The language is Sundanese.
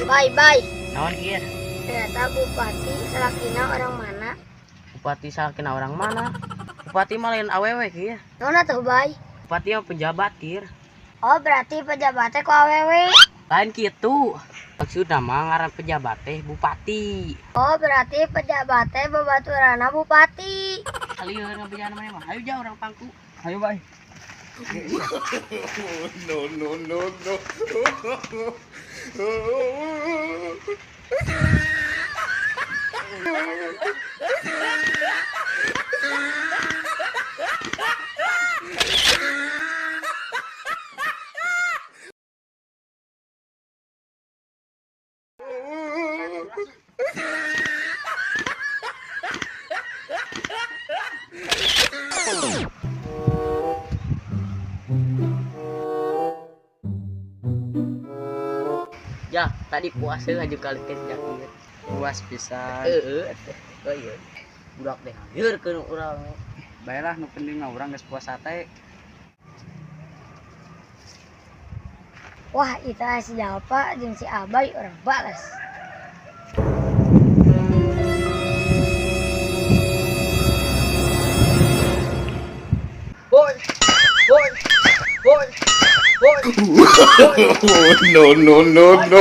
Bye bye. Naon kieu? Ternyata bupati salakina orang mana? Bupati salakina orang mana? Bupati mah lain awewe kieu. Naon atuh bay? Bupati mah pejabat kieu. Oh berarti pejabatnya ku awewe. Lain kitu. Maksudna mah ngaran pejabat teh bupati. Oh berarti pejabatnya babaturana bupati. Kalieu ngabejaan maneh mah. Ayo jauh urang pangku. Ayo bay. No, no, no, no. Ya, tadi puasa aja kali teh jakir. Puas pisan. Heeh, teh. Oh iya. Budak teh ngaliurkeun urang. Baiklah nu penting mah urang geus puasa teh. Wah itu si Jalpa jeung si Abai orang balas. Boy. Boy. Boy. Boy. No, no, no, no.